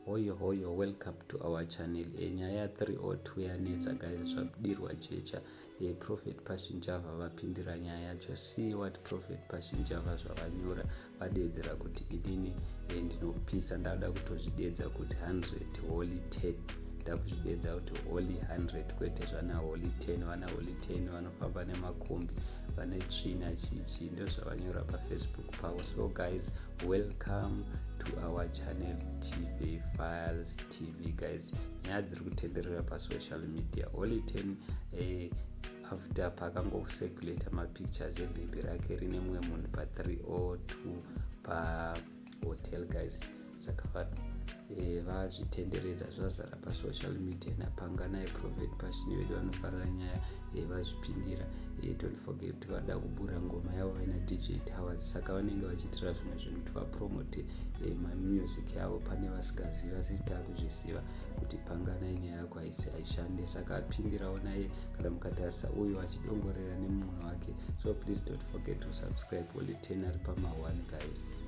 Hoyo hoyo, welcome to our channel. Nyaya 302 yanetsa guys, zvabudirwa jecha. Prophet Passion Java vapindira nyaya yacho. See what Prophet Passion Java zvavanyora. Vadedzera kuti inini ndinopisa, ndada kutozvidedza kuti 100 holy 10, ndakuzvidedza kuti holy 100, kwete zvana holy 10. Vana holy 10 vanofamba nemakombi, vane tsvina, chichi, ndozvavanyora paFacebook pavo. So guys, welcome to our channel, TV Files TV. Guys, nyaya dziri kutenderera pasocial media, holy 10 after pakangocirculata mapictures ebhebhi rake rine mumwe munhu pa302 pahotel guys. Saka vanhu vazvitenderedza, zvazara pasocial media. Napanganai Prophet Passion vedu vanofarira nyaya, vazvipindira. Don't forget kuti vada kubura ngoma yavo vaina DJ Towers, saka vanenge vachiitira zvimwe zvinhu kuti vapromote mamusic yavo. Pane vasingazivi, asi taakuzviziva kuti Panganai nyaya yako haisi, haishande. Saka apindirawo naye, kana mukatarisa uyu achidongorera nemunhu wake. So please don't forget to subscribe. Holy 10 ari pama1 guys.